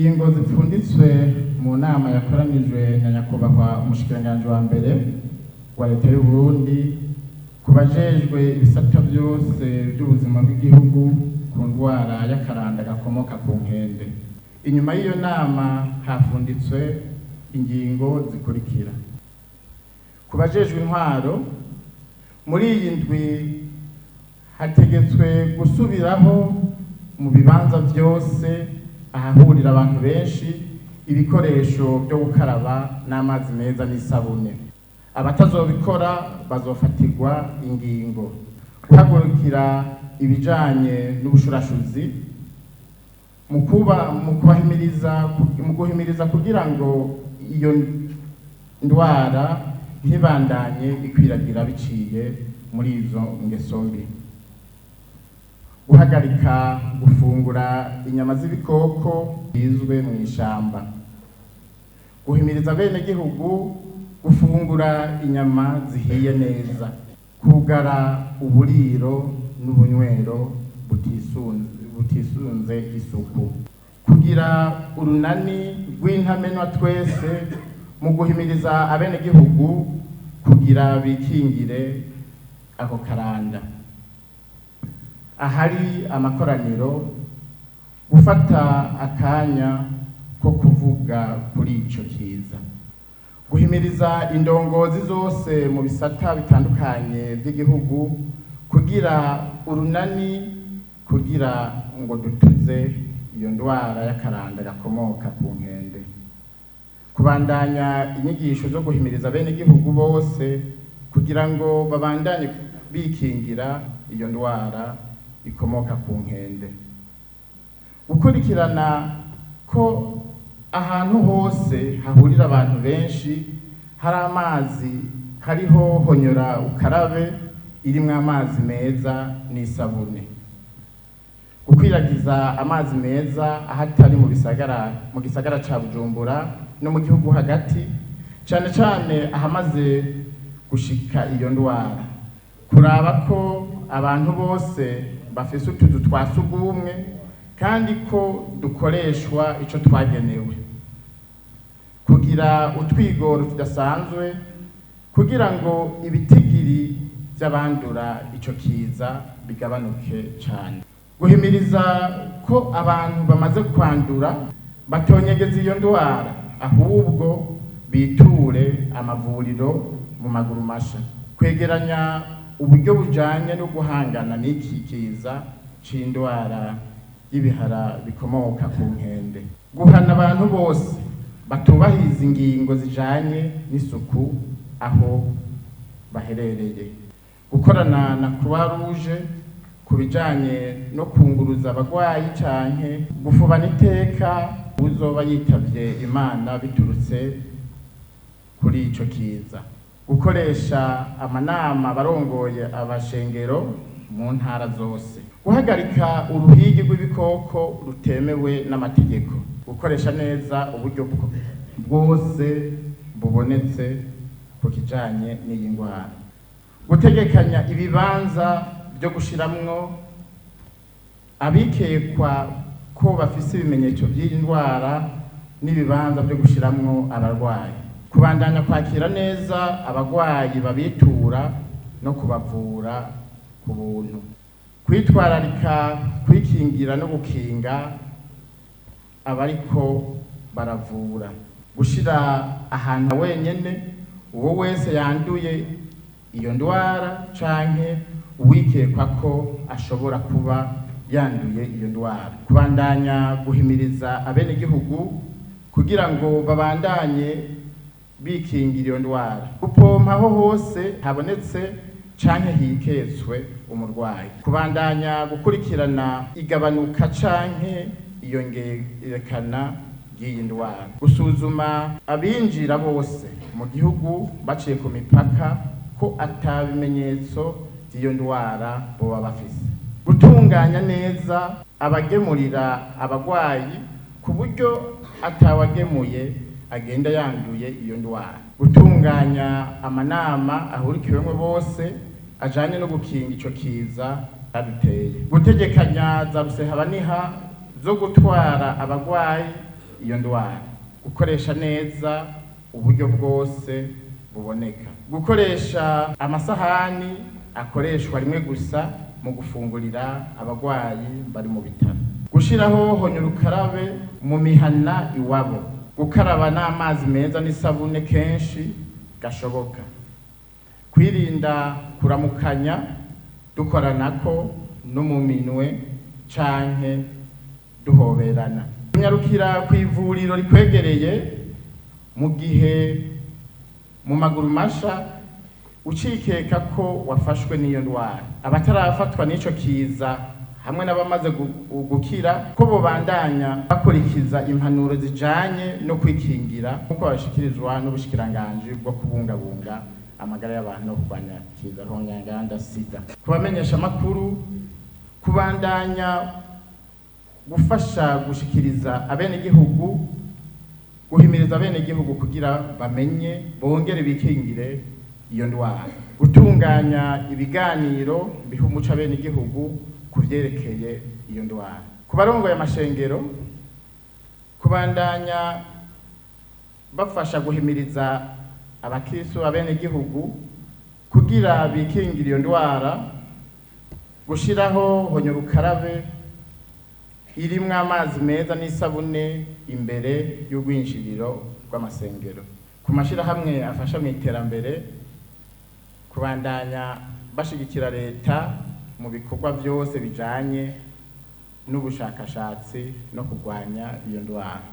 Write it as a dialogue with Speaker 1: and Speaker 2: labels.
Speaker 1: Ingingo zipfunditswe mu nama yakoranijwe na nyakubahwa umushikiranganji wa mbere wa leta y'u Burundi ku bajejwe ibisata byose by'ubuzima bw'igihugu ku ndwara y'akaranda gakomoka ku nkende. Inyuma y'iyo nama hafunditswe ingingo zikurikira: ku bajejwe intwaro, muri iyi ndwi hategetswe gusubiraho mu bibanza byose ahahurira abantu benshi ibikoresho byo gukaraba n'amazi meza n'isabune. Abatazobikora bazofatirwa ingingo. Guhagurukira ibijanye n'ubushurashuzi mu kuba mu kubahimiriza, mu guhimiriza kugira ngo iyo ndwara ntibandanye ikwiragira biciye muri izo ngeso mbi. Guhagarika gufungura inyama z'ibikoko bizwe mu ishamba. Guhimiriza abenegihugu gufungura inyama zihiye neza. Kugara uburiro n'ubunywero butisunze isuku. Kugira urunani rw'intamenwa twese mu guhimiriza abenegihugu kugira bikingire ako karanda. Ahari amakoraniro, gufata akanya ko kuvuga kuri ico kiza. Guhimiriza indongozi zose mu bisata bitandukanye by'igihugu kugira urunani kugira ngo dutuze iyo ndwara y'akaranda gakomoka ku nkende. Kubandanya inyigisho zo guhimiriza abenegihugu bose kugira ngo babandanye bikingira iyo ndwara ikomoka ku nkende. Gukurikirana ko ahantu hose hahurira abantu benshi hari amazi, hariho honyora ukarabe irimwo amazi meza n'isabune. Gukwiragiza amazi meza ahatari mu bisagara, mu gisagara ca Bujumbura no mu gihugu hagati, cane cane ahamaze gushika iyo ndwara. Kuraba ko abantu bose bafise utuzu twa sugumwe kandi ko dukoreshwa ico twagenewe. Kugira utwigoro tudasanzwe kugira ngo ibitigiri vy'abandura ico kiza bigabanuke cane. Guhimiriza ko abantu bamaze kwandura batonyegeza iyo ndwara, ahubwo biture amavuriro mu maguru masha. Kwegeranya uburyo bujanye no guhangana n'iki kiza c'indwara y'ibihara bikomoka ku nkende. Guhana abantu bose batubahiriza ingingo zijanye n'isuku aho baherereye. Gukorana na Croix Rouge ku bijanye no kunguruza abagwayi canke gufubana iteka uzoba yitavye Imana biturutse kuri ico kiza. Gukoresha amanama abarongoye abashengero mu ntara zose. Guhagarika uruhigi rw'ibikoko rutemewe n'amategeko. Gukoresha neza uburyo bwose bubonetse ku kijanye n'iyi ndwara. Gutegekanya ibibanza byo gushiramwo abikekwa ko bafise ibimenyetso by'iyi ndwara n'ibibanza byo gushiramwo abarwayi. Kubandanya kwakira neza abarwayi babitura no kubavura ku buntu. Kwitwararika kwikingira no gukinga abariko baravura. Gushira ahantu wenyene uwo wese yanduye iyo ndwara canke uwikekwa ko ashobora kuba yanduye iyo ndwara. Kubandanya guhimiriza abenegihugu kugira ngo babandanye bikingira iyo ndwara. Gupompa aho hose habonetse canke hiketswe umurwayi. Kubandanya gukurikirana igabanuka canke iyongerekana ry'iyi ndwara. Gusuzuma abinjira bose mu gihugu baciye ku mipaka ko ata bimenyetso by'iyo ndwara boba bafise. Gutunganya neza abagemurira abagwayi ku buryo atawagemuye agenda yanduye iyo ndwara. Gutunganya amanama ahurikiwemwo bose ajanye no gukinga ico kiza caduteye. Gutegekanya za rusehabaniha zo gutwara abagwayi iyo ndwara. Gukoresha neza uburyo bwose buboneka, gukoresha amasahani akoreshwa rimwe gusa mu gufungurira abagwayi bari mu bitaro, gushiraho honyurukarabe mu mihana iwabo, gukaraba n'amazi meza n'isabune kenshi gashoboka, kwirinda kuramukanya dukoranako no mu minwe canke duhoberana, kunyarukira kw'ivuriro rikwegereye mu gihe mu maguru masha ucikeka ko wafashwe n'iyo ndwara. Abatarafatwa n'ico kiza hamwe n'abamaze gukira ko bobandanya bakurikiza impanuro zijanye no kwikingira nk'uko babishikirizwa n'ubushikiranganji bwo kubungabunga amagara y'abantu no kurwanya ikiza ruhonyanganda sida. Kubamenyesha amakuru, kubandanya gufasha gushikiriza abenegihugu, guhimiriza abenegihugu kugira bamenye bongere bikingire iyo ndwara, gutunganya ibiganiro biha umuco abenegihugu ku vyerekeye iyo ndwara. Ku barongoye amashengero, kubandanya bafasha guhimiriza abakristo abenegihugu kugira bikingire iyo ndwara, gushiraho honyurukarabe irimwo amazi meza n'isabune imbere y'urwinjiriro rw'amasengero. Ku mashirahamwe afasha mu iterambere, kubandanya bashigikira leta mu bikorwa vyose bijanye n'ubushakashatsi no kurwanya iyo ndwara.